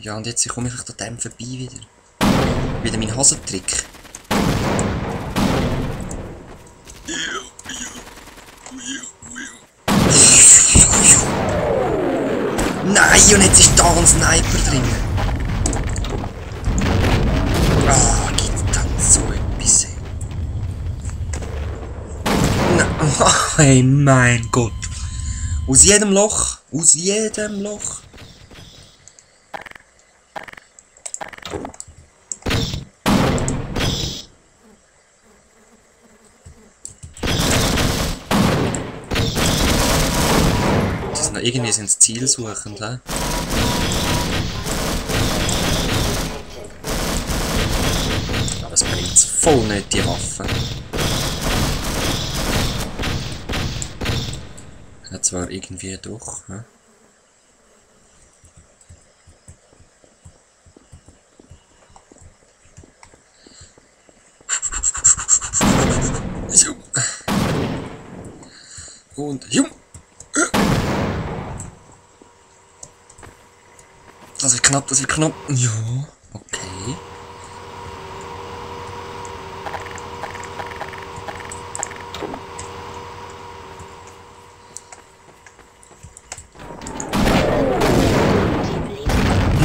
Ja, und jetzt komme ich an dem vorbei wieder. Wieder mein Hasentrick. Nein, und jetzt ist da ein Sniper drin. Ah, gibt das so etwas? Nein, hey, mein Gott. Aus jedem Loch. Aus jedem Loch. Irgendwie sind sie zielsuchend, hä? Aber es bringt voll nicht, die Waffe. Ja, zwar irgendwie doch, hä? Und das wird knapp, das wird knapp. Ja, okay.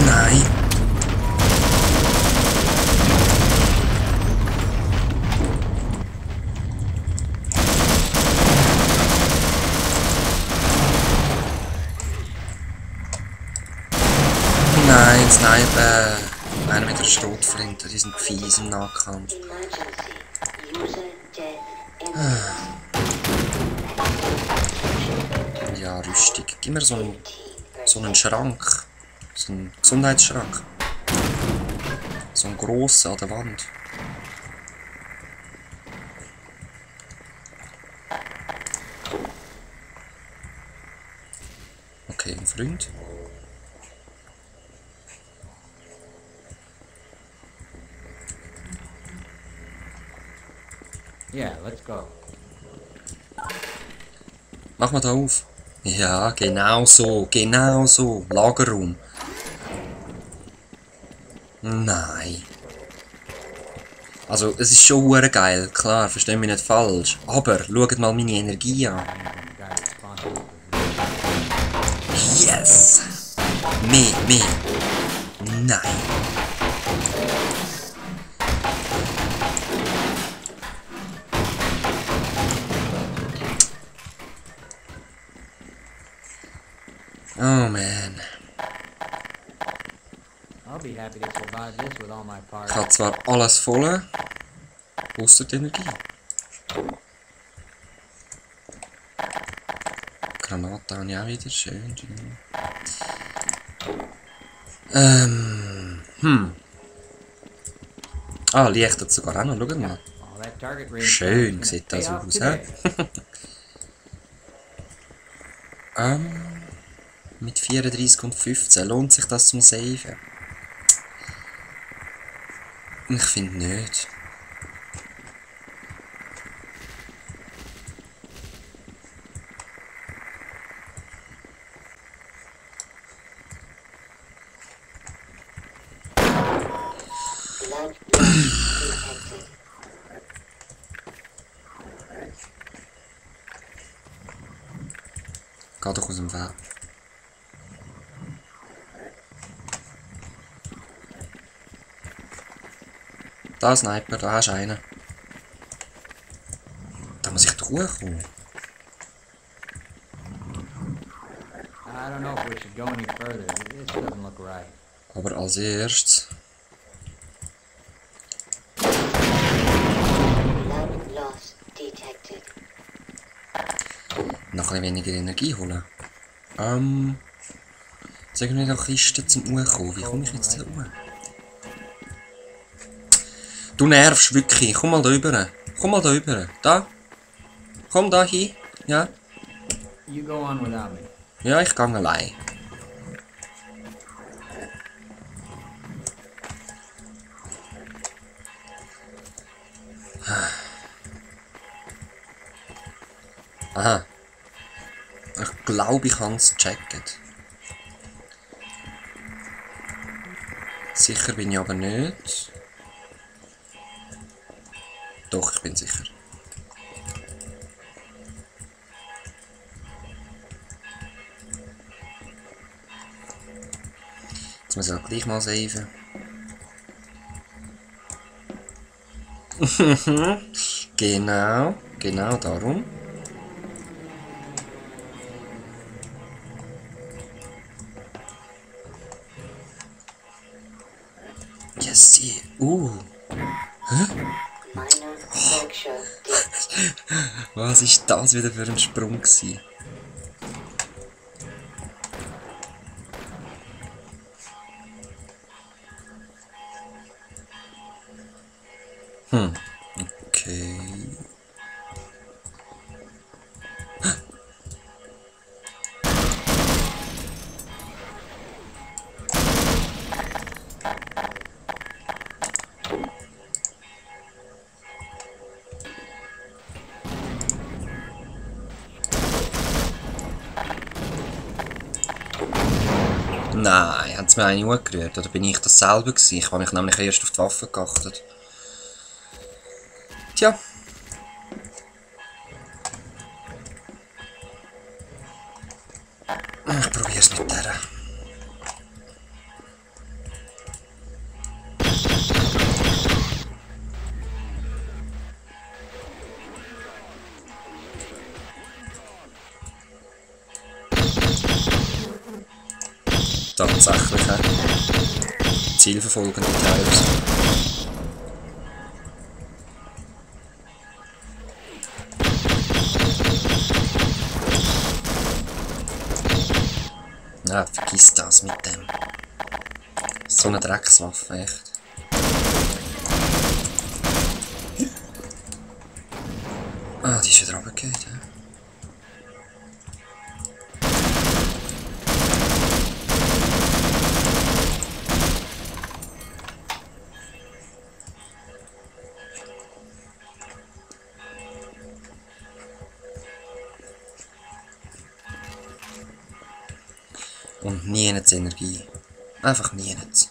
Nein. Nein, Sniper. Einer mit der Schrotflinte, die sind fies im Nahkampf. Ja, Rüstung. Gib mir so einen Schrank. So einen Gesundheitsschrank. So einen grossen an der Wand. Okay, ein Freund. Yeah, let's go. Mach mal da auf. Ja, genau so, genau so. Lagerraum. Nein. Also, es ist schon hure geil, klar, versteh mich nicht falsch. Aber, schaut mal meine Energie an. Yes! Mehr. Nein. Oh man. Ich habe zwar alles voll, ausser die Energie. Granate habe ich auch wieder, schön. Ah, Licht hat sogar auch noch, schau mal. Schön sieht das aus, hä? Mit 34 und 15 lohnt sich das zum Saven? Ich finde nicht. Geh doch aus dem Weg. Da Sniper, da hast du einen. Da muss ich doch hochkommen. Aber als erstes... noch ein weniger Energie holen. Jetzt irgendwie noch Kisten zum Hochkommen. Wie komme ich jetzt da hoch? Du nervst wirklich. Komm mal da rüber. Komm mal da rüber. Da. Komm da hin. Ja. Ja, ich gehe allein. Aha. Ich glaube, ich habe es gecheckt. Sicher bin ich aber nicht. Doch, ich bin sicher. Jetzt muss ich auch gleich mal saven. Genau, genau darum. Yes, yeah. Was ist das wieder für ein Sprung gewesen? Okay. Nein, haben sie mir eine angerührt? Oder bin ich das selber gewesen? Ich habe mich nämlich erst auf die Waffe geachtet. Tja. Ich probier's mit der. Tatsächlich, zielverfolgende Tires. Ja, vergiss das mit dem. So eine Dreckswaffe, echt. Ah, die ist wieder runtergefallen. Ja. Und nie nicht Energie. Einfach nie nicht.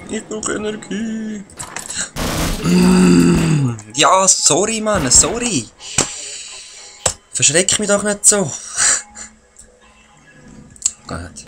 Ich brauche Energie. Ja, sorry, Mann, sorry. Verschreck mich doch nicht so. Gut.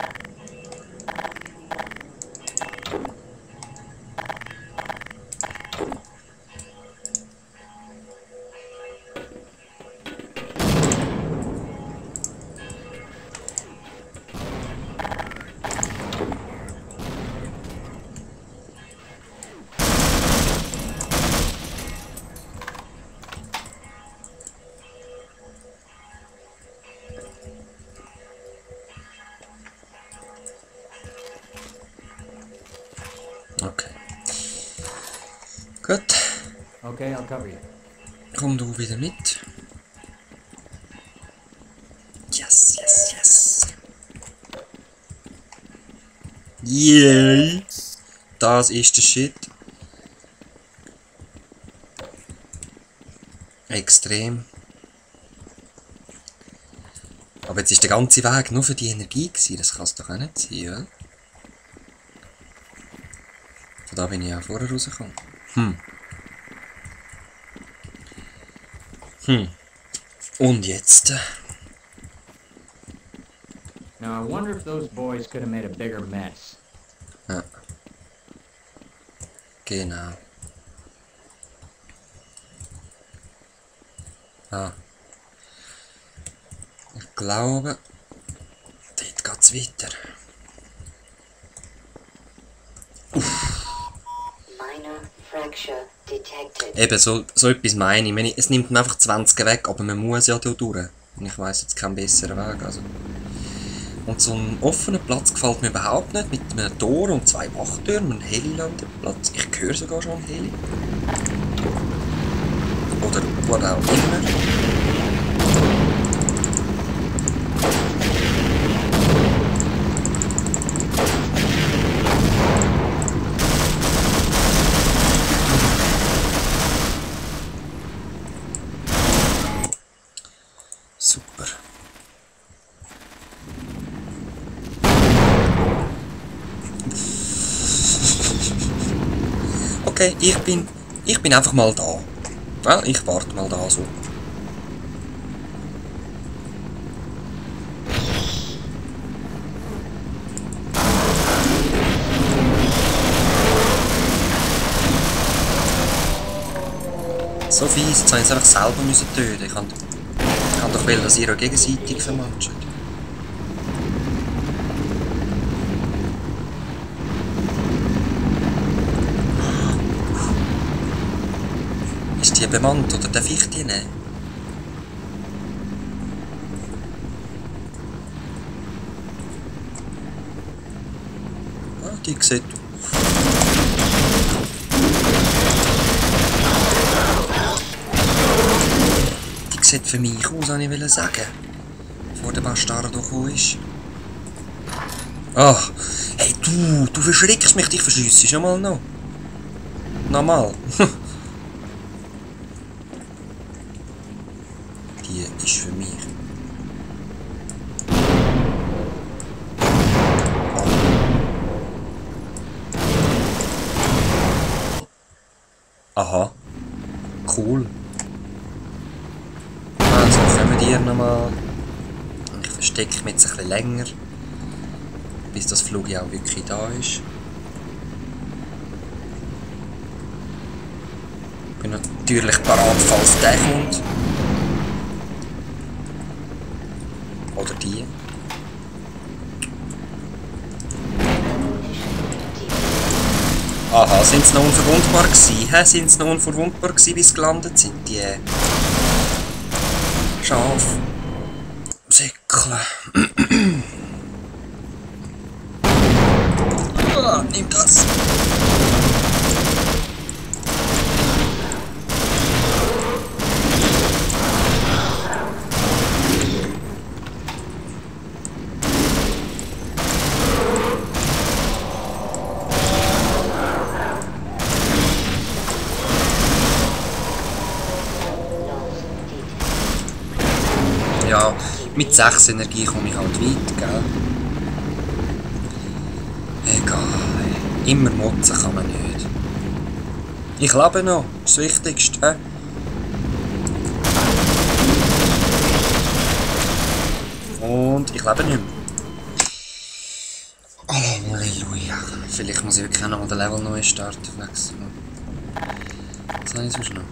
Okay. Gut. Okay, I'll cover you. Komm du wieder mit. Yes, yes, yes. Yay. Das ist der Shit. Extrem. Aber jetzt ist der ganze Weg nur für die Energie gewesen. Das kann es doch auch nicht sein, oder? Von da bin ich auch vorher rausgekommen. Und jetzt? Now, I wonder if those boys could have made a bigger mess. Ja. Genau. Ah. Ich glaube, dort geht's weiter. Eben, so etwas meine ich. Es nimmt mir einfach 20 weg, aber man muss ja da durch. Und ich weiss jetzt keinen besseren Weg. Also. Und so ein offener Platz gefällt mir überhaupt nicht. Mit einem Tor und 2 Wachtürmen, einem Heli-Landeplatz. Ich höre sogar schon einen Heli. Oder was auch immer. Okay, ich bin einfach mal da. Well, ich warte mal da so. So fies, jetzt habe ich es einfach selber müssen töten. Ich kann doch will, dass ihr euch gegenseitig vermatscht. Ist die bemannt oder darf ich die nehmen? Ah, die sieht. Die sieht für mich aus, was ich will sagen. Bevor der Bastardo gekommen ist. Ach, hey du verschreckst mich, dich verschiessest ja mal noch. Nochmal. Die ist für mich. Aha. Cool. Also kommen die nochmal. Ich verstecke mich jetzt ein bisschen länger. Bis das Flug auch wirklich da ist. Ich bin natürlich parat, falls der kommt. Oder die. Aha, sind sie noch unverwundbar gewesen? Sind sie noch unverwundbar gewesen, bis sie gelandet sind? Die Schaf. Säckle. Ah, nimm das. Ja, mit 6 Energie komme ich halt weit, gell? Egal. Immer motzen kann man nicht. Ich lebe noch, das ist das Wichtigste. Und ich lebe nicht mehr. Oh, Halleluja. Vielleicht muss ich wirklich auch noch den Level neu starten. Was habe ich sonst noch?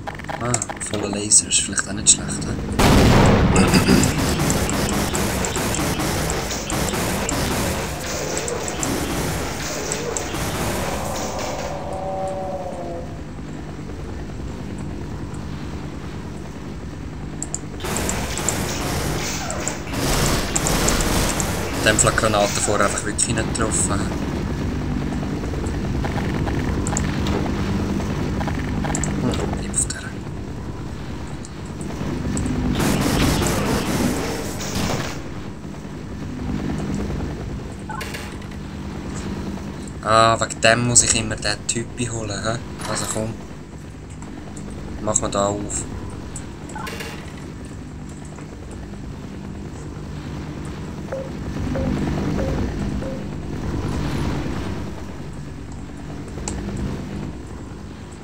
Ah, voller Laser ist vielleicht auch nicht schlecht. In dem Fall Granaten vorher einfach wirklich nicht getroffen. Bleib auf der. Ah, wegen dem muss ich immer den Typen holen, hä? Also komm. Mach mal da auf.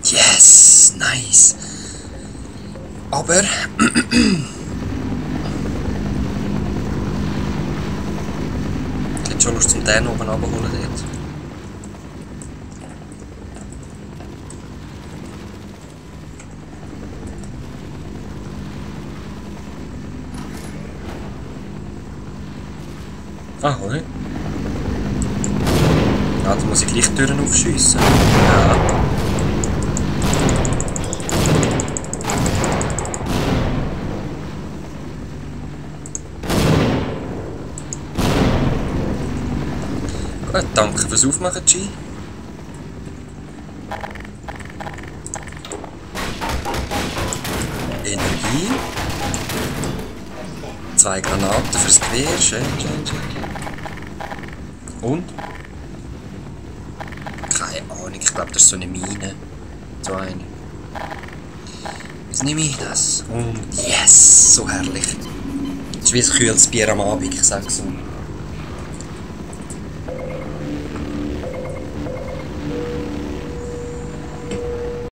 Yes, nice. Aber ich hätte schon Lust zum den oben abholen dort. Ah, oder? Ja, da muss ich gleich Türen aufschiessen. Ja. Gut, danke fürs Aufmachen, G. Energie. 2 Granaten fürs Gewehr. Schön. Und? Keine Ahnung, ich glaube, das ist so eine Mine. So eine. Jetzt nehme ich das. Und yes, so herrlich. Das ist wie ein kühles Bier am Abend, ich sag's so.